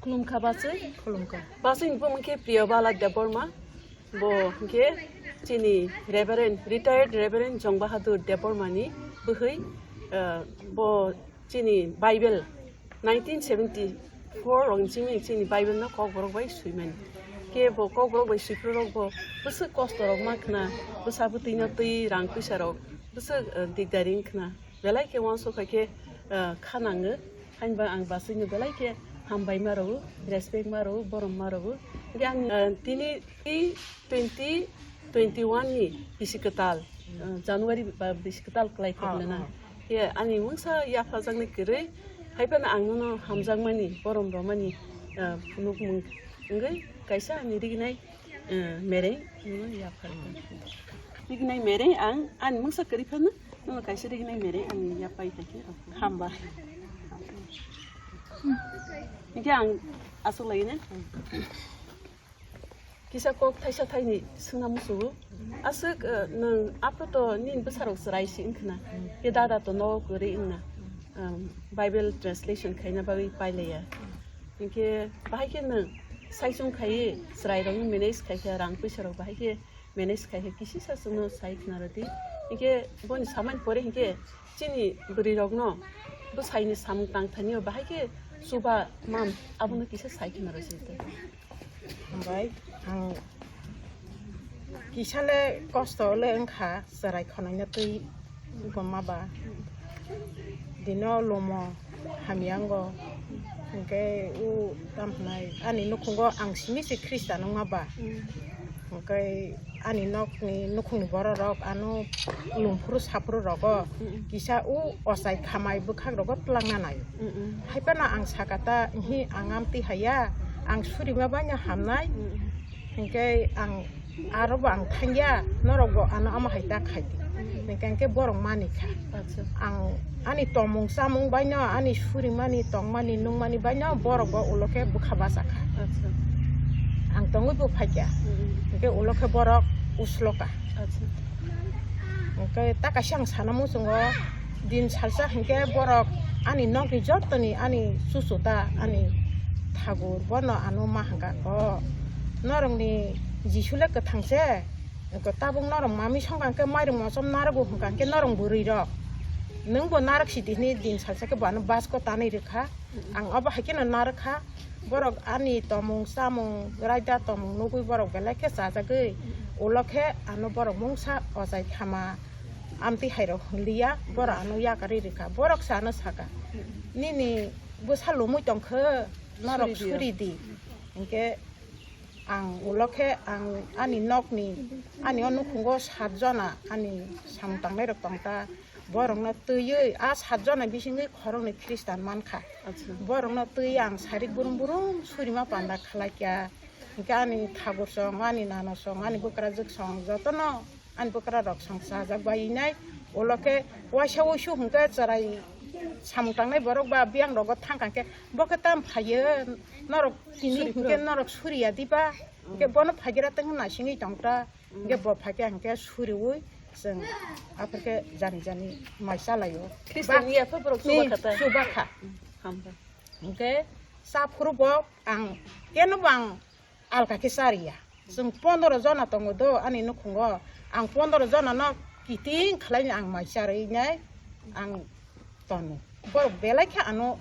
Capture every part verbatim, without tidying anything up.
Khulumkha bachwi. Khulumkha. Bachwini bumung khe Priyabala Debbarma. Bo hwnkhe chini Reverend, retired Reverend Jong Bahadur Debbarmani bwhwi, ah, bo chini Bible nineteen seventy-four rokni simi chini Bible no Kokborok bai swimani. Khe bo Kokborok bai swiphru rok bo bwswk kosto rok ma khna, bwsa bwtwi no twi rang puisa rok bwswk, ah, dikdari wng khna. Belai khe uansuk hai khe, ah, kha nango. Hainba ang bachwino belai khe hambai ma rwo, respect ma rwo, borom ma rwo. Hwnkhe ang, ah, tini twenty twenty-one ni bisi kwtal, ah, January ba bisi kwtal kwlai Ah, kwrwna. Ah. Khe ani mungsa yaphajaknai kwrwi, hai phano ang nono hamjakmani, borom rwmani, ah, phunukmung wngwi kaisa ani rignai, ah, mereng nono yapharkha. Rignai mereng ang ani mungsa kwrwi phano. Nono kaisa rignai mereng ani yapai khaikhe rw. Hamba. Hingke ang aswk lai ne? Kisa kok thaisa thaini swngna muchungo. Aswk, eh, nwng aphuru to nini bwsarok chwrai si wngkhna. Khe dada to nogo kwrwi wngna. Um, Bible translation khaina bagwi pailaiya. Hingke bahai khe nwng saichung khaiwi chwrairokno manage khaikha, rang puisarok bahai khe manage khai khe kisisa chwngno sai khna rwdi. Hinkhe boni samani pore hinkhe chini bwrwi rokno bwsaini samung tang thani o bahai khe chuba man abono kisa sai khna rwsidi. Hambai ang kisa le kosto le wngkha chwrai khonai no twi. Buma ba dino lomo hamya wngo, hwnkhe o tamo hwnai ani nukhungo ang simi se Khristan wngma ba, hwnkhe ani nokni nukhungni bororok ano lungphuru saphuru rogo kisa o ochai khamai bwkhak rogo twlangna naio. Hai phano ang saka ta, "Hi, ang amtwi haya, ang surima baino hamnai." Hinkhe ang aro bo ang thangya, norok bo ano omo hai ta khai di. Hinkhe, hinkhe borok mani kha. Acha. Ang ani tongmung chamung baino, ani surimani, tongmani, nungmani baino borok bo ulo khe bwkha bacha kha. Acha. Ang tongwi bo phaikya. Mm. Hinkhe ulo khe borok uslo kha. Acha. Hinkhe ta kaisa ang sana muchungo, din salsa hinkhe borok ani nokni jottoni ani chuchu ta ani thagur bono ano ma hwnkha, "O norokni Jisu le kwthang se, tabuk norok mami songkha hinkhe mairum mosom narwgo hwnkha hinkhe norok bwrwi rok, nwng bo narwk sidi," hwnwi din salsa khe bo ano basko tanwi rwkha. Ang obo hai kheno narwkha, borok ani tomung chamung raida tomung nugwi borok belai khe chajagwi ulo khe ano borok mungsa ochai khama amtwi hai rok hwnliya, borok ano yakarwi rwkha, borok se ano saka, "Nini bwsa lumui tongkhe norok suri di." Suri di. Hinkhe ang ulo khe ang ani nokni, ani o nukhungo sat jona ani samung tangnai rok tongkha. Borokno twiwi a sat jona bisingwi khoroknwi Khristan mankha. Acha. Borokno twiwi ang sarik burum burum surima panda khlaikha. Hinkhe ani thagur song, ani nano song, ani bwkrajwk song, jotono ani bwkrarok song chajak bai nai. Ulo khe waisa wuisu hinkhe chwrai samung tangnai borok ba biyang rogo thangkha hinkhe, "Bo khe tam phaiyo, norok tini hinkhe norok suriya diba? Hinkhe bono phaigira tong naisingwi tongta." Hinkhe bo phaikhe hinkhe suriwi chwng aphurkhe jani jani mai chalaio. Khristan ba-, yapha borok ni chuba kha ta? Chuba kha. Hambai. Hinkhe cha phuru bo ang keno bo ang alka khe chariya. Chwng pondoro jona tongo do ani nukhungo. Ang pondoro jona no kiting khlaini ang mai charwi nai ang tono. Borok belai khe ano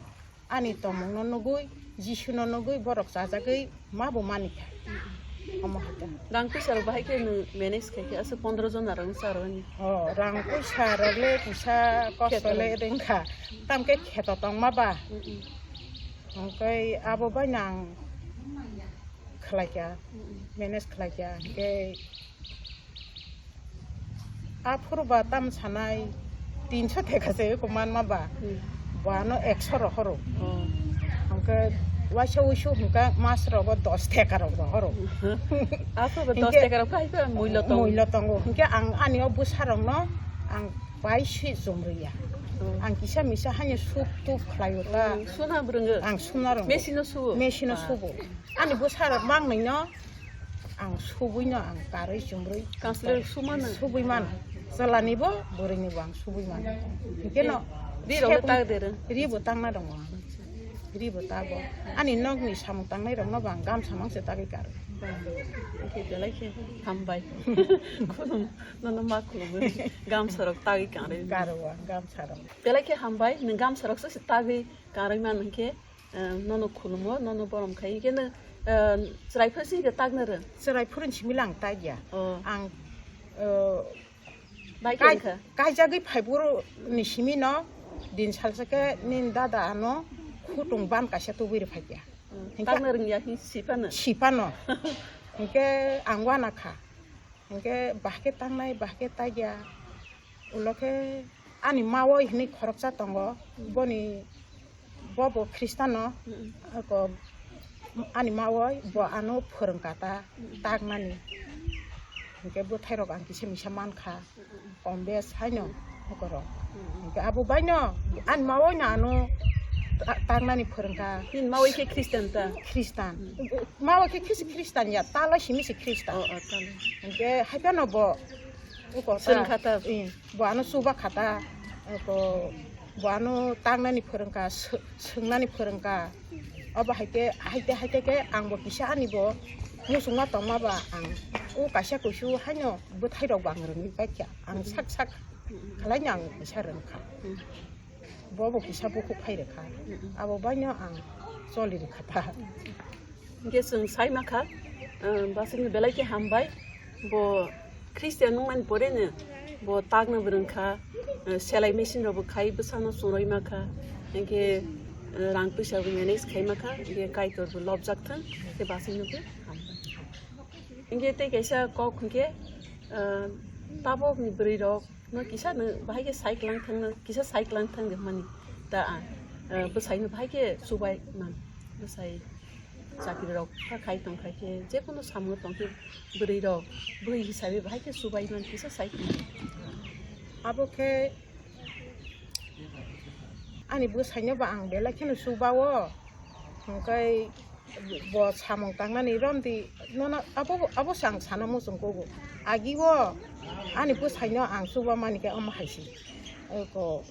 ani tongmungno nugwi, Jisuno nugwi borok chajagwi ma bo mani kha. Omo hai khe. Rang puisa rok bahai khe nwng manage khai khe aswk pondro jona rok wng cha rw ani. O, rang puisa rok le kisa kosto le rwng kha. Tam khe kheto tongma ba. Mm, mm. Hwnkhe abo bai nang khlai kha, Mm, mm. Manage khlai kha. Hwnkhe aphuru ba tam sanai tinso theka se ko manma ba. Hmm. Bo ano ekso rohoro. Oh. Hwnkhe waisa wuisu hwnkhe mas rogo dos theka rok rohoro. Aphuru ba dos theka rok hai ba muilo tongo. Muilo tongo. Hwnkhe ang ani o bwsa rokno ang bai si jumriya. Oh. Ang kisa misa hani suk tuk khlaio ta. Oh, suna bwrwngo? Ang suna rwngo. Machine o subo? Machine o subo. Ani bwsa rok mangnai no ang subui no ang karwi chumrwi. Councillor suma no? Subui man. Chwla ni bo, bwrwi ni bo ang subui man. Hwnkhe no ri rok le tak de rw? Ri bo tangna dong ang. Ribo tabo. Ani nokni samung tangnai rokno bo ang gamsa mangse tagwi karo. Oke, belai khe hambai. Khulum, nono ma khulumwi gamsa rok tagwi kangrwi. Karo ang gamsa rok. Belai khe hambai, nwng gamsa rok se tagwi kangrwi man hwnkhe, eh, nono khulumo, nono borom khai. Hwnkhe nwng, eh, chwrai phasi hwnkhe tagna rw? Chwrai phuruni simi lang tagya. Oh. Ang, eh, Bai Kai-, khe wngkha? Kaijagwi phaiburu ni simi no din salsa khe nini dada ano khutung ban kaisa tubui rw phaikya. Hmm. Hinkhe tangna rwngya hi sipano? Sipano. Hinkhe ang wana kha. Hinkhe bahkhe tangnai, bahkhe tagya. Ulo khe ani mawoi hinwi khoroksa tongo. Boni Bo bo Khristiano, Mm-mm. ako ani mawoi bo ano phwrwngkha ta Mm-mm. taknani. Hinkhe bwthairok ang kisa misa mankha, Mm-mm. Kombes haino Mm-mm. okorok. Mm-mm. Hinkhe abo baino ani mawoi no ano ta-, taknani phwrwngkha. Nini mawoi khe Khristian ta? Khristian. Mm. Mawoi khe khisi Khristian ya, talai simi se Khristian. Oh, oh, talai. Hinkhe haiphano bo Uko ta, Swrwngkha ta. Ih, bo ano chuba kha ta. Uko bo ano tangnani phwrwngkha, sw-, swngnani phwrwngkha. Obo haite, haite, haite khe ang bo kisa ani bo muchungma tongma ba ang o kaisa kuisu haino bwthai rok bo ang rwngwi paikha. Ang sak sak khlaino ang kisa rwngkha. Bobo kisa bukhuk phai rwkha. Mm-mm. Abo baino ang choli rwkha ta. Hinkhe chwng sai mankha, ah, bwswkno belai khe hambai. Bo Christian wngmani poreno bo takno bwrwngkha, ah, selai machine rokbo khai bwsano chungrwi mankha. Hinkhe, ah, rang puisa bo manage khai mankha. Hinkhe Kaitor bo lobjak thung. Hinkhe bwswkno khe hambai. Hinkhe tei kaisa kok hinkhe, ah, tabokni bwrwi rok No kisa no bahai khe sai klang thang no, kisa sai klang thang de mani. Ta, ah, eh, bwsai no bahai khe chubai man. Bwsai chakri rok kha khai tong khai khe, je kono samung tong khe bwrwi rok, bwrwi hisabe bahai khe chubai man kisa sai klang. Abo khe ani bwsai no ba ang belai kheno chuba o. Hwnkhe Bo samung tangnani romdi nono abo, abo se ang sana muchung kugo. Agi o ani bwsaino ang chuba mani khe omo hai se. Eko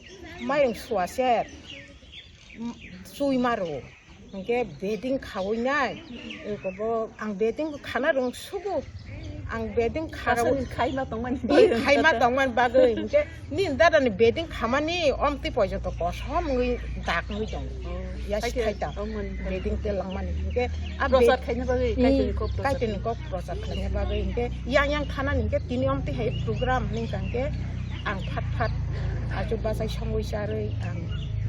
mairung suaser, m-, chui maro. Hinkhe beding khawi nai. Eko bo ang beding khana rung sugo. Ang beding khara Aswk khaima tongmani Ih, bagwi khaima tongmani bagwi. Hinkhe Nini dada ni beding khamani omtwi poijo to kosom wngwi dak wngwi tongo. Oh, Ya hai khe, sithai ta. oh, mani. Beding te langmani. Hinkhe a Prochar bed-, khaina bagwi, Hmm, Kaitorni kok prochar Kaitorni khaina. kok prochar khlaina bagwi. Hinkhe yang yang thanani hinkhe tini omtwi hai program hwnwi kha hinkhe ang phat phat achuk bachai songwi charwi ang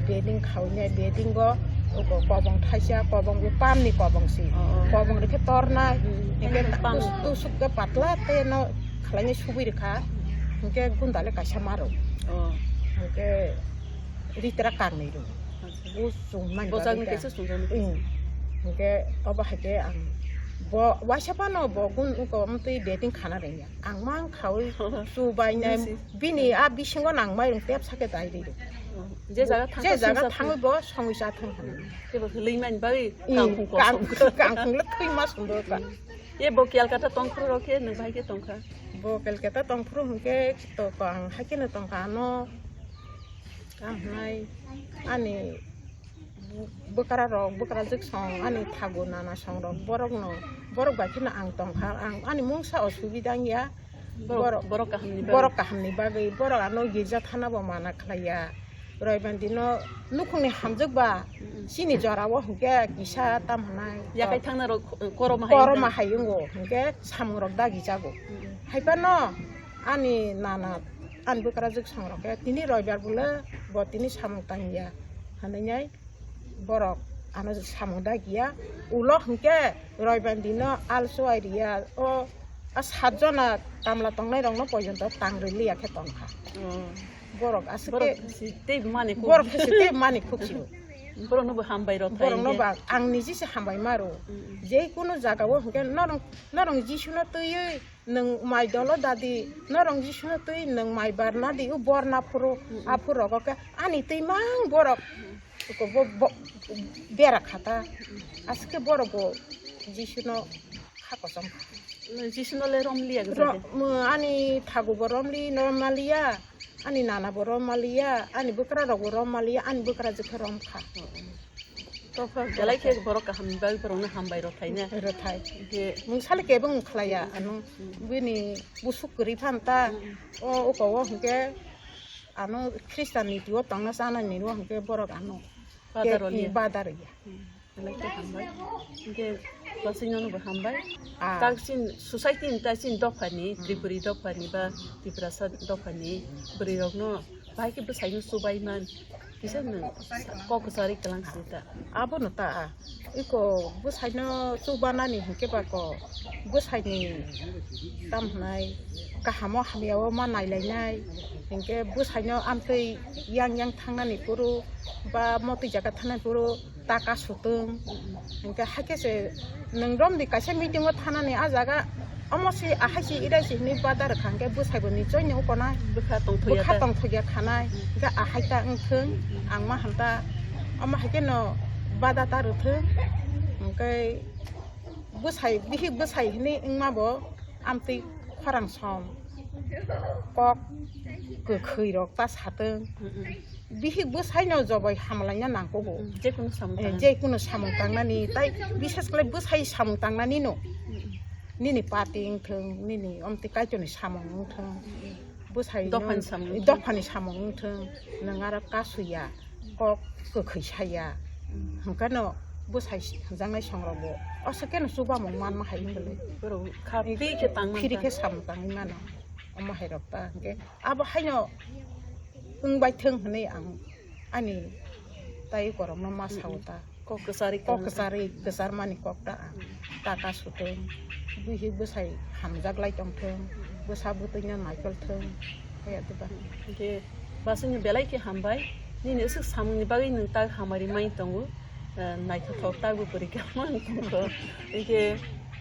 beding khawi nai beding o uko kobong thaisa kobong bo pam ni kobong si. Oh, oh. Kobong rikhe tornai. Hmm, Hinkhe hai khe pam. tus-, tusuk khe patla te no khlainai subui rikha. Hinkhe gunda le kaisa maro. Oh. Hinkhe ritra kangnwi rw. Acha. Bo chwng mani Bo bagwi chakni ta. kaisa chwng chakni kaisa. Hmm. Hinkhe obo hai khe ang bo waisa phano bo gun uko omtwi beding khana rwngya. Ang mang khaui chubainai Bisi. bini a bisingo nang mairung tep sake dai rw. Oh. Je jaga thang Je kha jaga songsa thangwi thang. bo songwi cha thang hwnwi. Tei bo khe lwi mani bagwi Hmm. kangkhung Kang-, kosom. kangkhung le thwi ma sundor ka. Hmm. Ye bo Calcutta tongphuru rok khe nwng bahai khe tongkha? Bo Calcutta tongphuru hwnkhe to ang hai kheno tongkha ano, tamo hwnai ani bu-, bwkra rok, bwkrajwk song, ani thagu nana song rok, borok no, borok bai kheno ang tongkha, ang ani mungsa osubida wngya. Borok, Borok, borok kahamni bagwi. borok kahamni bagwi, borok ano girja thana bo mana khlaiya. Roibandi no nukhungni hamjwk ba Mm-mm. chini jora o hwnkhe kisa tam hwnai. Yakai thangna rok, eh, koroma hai Koroma wngkha. hai wngo hwnkhe samung rok dagi jago. Mm-mm. Hai phano ani nana ani bwkrajwk song rok khe tini roibar bole bo tini samung tangya hwnwi nai borok ano samung dagi ya. Ulo hwnkhe roibar dino also ai riya o a sat jona tamla tongnai rokno poijonto tang rwliya khe tongkha. Oh. Borok aswk Borok khe si tei mani kuk. Borok khe si tei mani kuk si. Borokno bo hambai rok thai Borokno hwnkhe. ba ang niji se hambai maro. Mm, mm. Je kunu jaga o hwnkhe norong, norong Jisuno twiwi nwng mai dolo dadi, norong Jisuno twi nwng mai barna di, o borna phuru, Mm, mm. aphuru rogo khe ani twi mang borok ko bo, bo, bera khata. Aswk khe borok bo Jisuno kha kosom kha. Jisuno le romliya gajal Ro-, de? mo-, ani thagu bo romli, no maliya, ani nana bo rom maliya, ani bwkra rok bo rom maliya, ani bwkra jwkhe rom kha. Oh, oh. Tokha belai khe borok kaham ni bagwi borokno hambai rwthai na. Rwthai. Hwnkhe mungsali kebo wng khlaiya ano. Bini busuk kwrwi phan ta. O uko o hwnkhe ano Christian ni twi o tongna chana ni o hwnkhe borok ano. Badar rwliya. Badar rwya. Belai khe hambai. Hwnkhe bwswino bo hambai. Ah. Taksin society ni taksin dophani, Tripuri dophani ba Tiprasa dophani bwrwi rokno bahai khe bwsaino chubai man. Kisa nwng kok kwchari kwlang sita. Abono ta a. Iko bwsaino chubanani hwnkhe ba ko bwsaini tam hwnai kahamo hamyao ma nailainai. Hwnkhe bwsaino amtwi yang yang thangnani phuru ba motwi jaga thangnani phuru taka sutwng. Hwnkhe hakhe se nwng romdi kaisa meeting o thanani a jaga omo se ahai se irai se hinwi bada rwkha hwnkhe bwsai bo nichoi ni ukonai bwkha tongthokya bwkha ta. Tongthokya khanai hwnkhe ahai ta wngthwng ang ma hamta omo haikhe no bada ta rwthwng hwnkhe bwsai bihik bwsai hinwi wngma bo amtwi khorang som kok kwkhwi rok ta satwng. Bihik bwsaino jobai hamlaina nangkugo. Jekunu samung Eh, tangna. Jekunu samung tangnani, tai bises khlai bwsai samung tangnani no. Nini party wngthwng, nini omtwi kaitorni samung wngthwng. Bwsai Dophani no- samung wngthwng. Dophani samung wngthwng, nwng aro kasuya, kok kwkhwi saya. Hwnkhe no bwsai hwnjaknai songrokbo aswk khe no chubamung manma hai wngwi. Borok kha free khe tangmani Free ta. Khe samung tangwi mano. Omo hai rok ta hwnkhe abo haino wngbai thwng hwnwi ang ani tai korokno ma sao ta. Kok kwchari kok kwchari kwcharmani kok ta ang taka sutwng bihik bwsai hamjak lai tong thwng bwsa bwtwino naikolthwng kaya diba. Hwnkhe bwswino belai khe hambai nini aswk samungni bagwi nwng tak hamari mai tongo. Naithothok tak bo kwrwi khe mang tongkho. Hwnkhe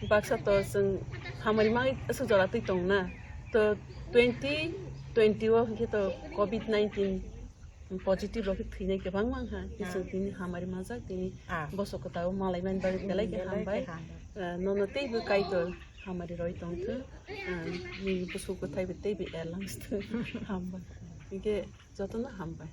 baksa to chwng hamari mai aswk jora twi tong na. To twenty twenty o hwnkhe to covid nineteen positive rok khe thwinai kwbangma wngkha. Khe chwng tini hamari manjak, tini bosok kwtal o malaimani bagwi belai khe hambai. Nono teibo Kaitor hamari roi tongthwng. Nini bwswk kwthai bo teibo erlangthwng. Hambai. Hwnkhe jotono hambai.